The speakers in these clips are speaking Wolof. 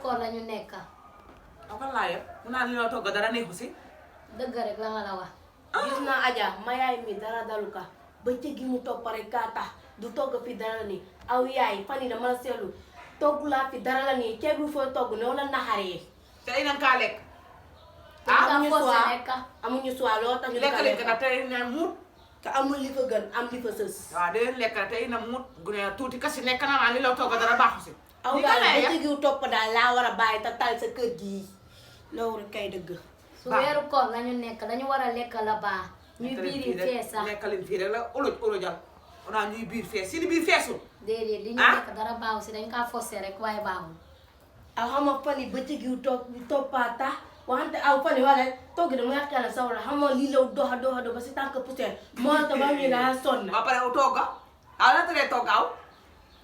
koor la ñu nekk. kan laa yëpp mu naan li la togg dara neexu si. dëgg rek la nga la wax. gis naa Adja ma yaay mi dara dalu ka ba gi mu topp rek kaa tax du togg fi dara ni aw yaay fan yi dama la seetlu togg laa fi dara la nii ceeb bi foo togg ne wala naxaree. te ina kaa lekk. amuñu choix loolu tax ñu lekk lekk na tey na mut. te amul li fa gën am li fa sës. waaw de lekk na tey na mut gune tuuti kasi nekk na maa li la togg dara baaxu si. aw daal ba giw topp daal laa war a bàyyi te tal sa kër gii loolu kay dëgg. su weeru koor la ñu nekk dañu war a lekk la baax. ñuy biir yi fees sax lekk leen fii rek la olojal onaa ñuy biir fees si li biir feesul. déedéet li ñu nekk dara baaxu si dañ kaa forcé rek waaye baaxul. aw xam nga fan yi bëccëg yu toppaata wante aw fan yi wala togg dama yàqal sa wala xam nga lii la doxa ba si tànk poussière moo tax ba ñu laa sonn. ba pare togga aw la tere togga aw.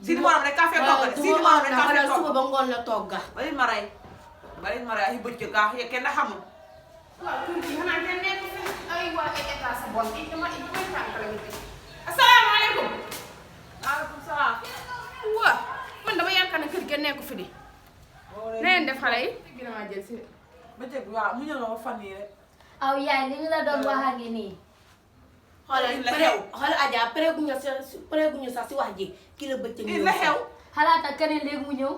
si ni morom rek café togga de si ni morom rek café togga suba ba ngoon la togga. bari ma rey ay bëccëg gaa ye kenn xamul. waaw kër gi xanaa kenn nekk fi ay waa ay état sa bon it dama tànkale ñu asalaamaaleykum. maaleykum salaam. waaw man dama yaakaar ne kër gi kenn nekku fi di. na ngeen def xale yi. gën a maa jël si. bëccëg bi waaw mu ñëw nga ma fan yii rek. aw yaay li ñu la doon wax a ngi nii. xoolal Adja pareeguñu sax si wax ji kii la bëccëg ñëw la xew. xalaata keneen léegi mu ñëw.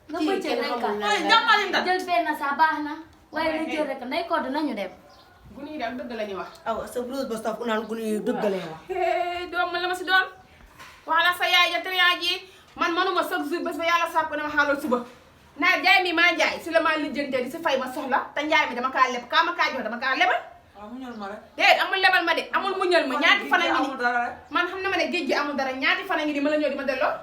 nga kii bëccëg kenn rek xamul ka lan la. jàmmali ndax. jël benn sax baax na. waaye lu jël rek nday ko dinañu dem. gune yi daal dëgg la ñuy wax. aw sa blouse ba saf naan gune yi dëggalee wax. doom man la ma si doon. wala sa yaay ja trian ji man manuma chaque jour bés ba yàlla sàkk ne ma xaalool suba. naa jaay mi maa jaay si la maa lijjantee di si fay ma soxla te njaay mi dama kaa leb kaa ma kaa jox dama kaa lebal. waaw muñal ma rek. déedéet amul lebal ma de amul muñal ma ñaati fan a ngi amul dara rek. man xam na ma ne géej gi amul dara ñaati fan a ngi ni ma la ñëw di ma delloo.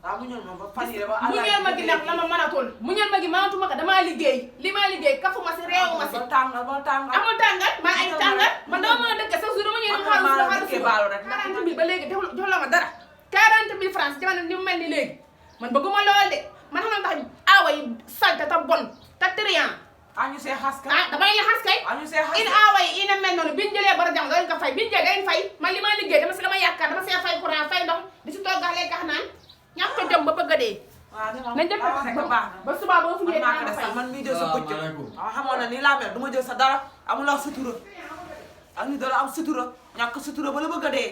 waaw muñal ma ba fan yii rek ba. muñal ma gi nag la ma mënatul muñal ma gi mënatuma ko damaa liggéey li ma liggéey kafuma si réewu ma si. ba tàngal ba tàngal. amul tàngal maa ay tàngal man dama mën a dëkk chaque jour dama ñëw di xaalis la xaalis dëkkee baalu rek. 40 000 ba léegi jox la ma dara 40 000 francs jamono ni mu mel ni léegi man bëgguma lool de man xam na tax aawa yi salte ta bon ta trian ñu see xas ka. damay la xas kay ñu see xas in aawa yi ina mel noonu biñu jëlee bara jam dañ ko fay biñu jëlee dañ fay man li ma liggéey dama si dama yaakaar dama see fay courant fay ndox di si toggax lekk ax naan ñàkk ko jëm ba bëgg a dee nañ jël ba suba ba fu ñëwee naa fay man mii jël sa bëccëg. waaw xamoon na nii laa mel du ma jël sa dara amuloo sutura ak ni dara am sutura ñàkk sutura ba la bëgg a dee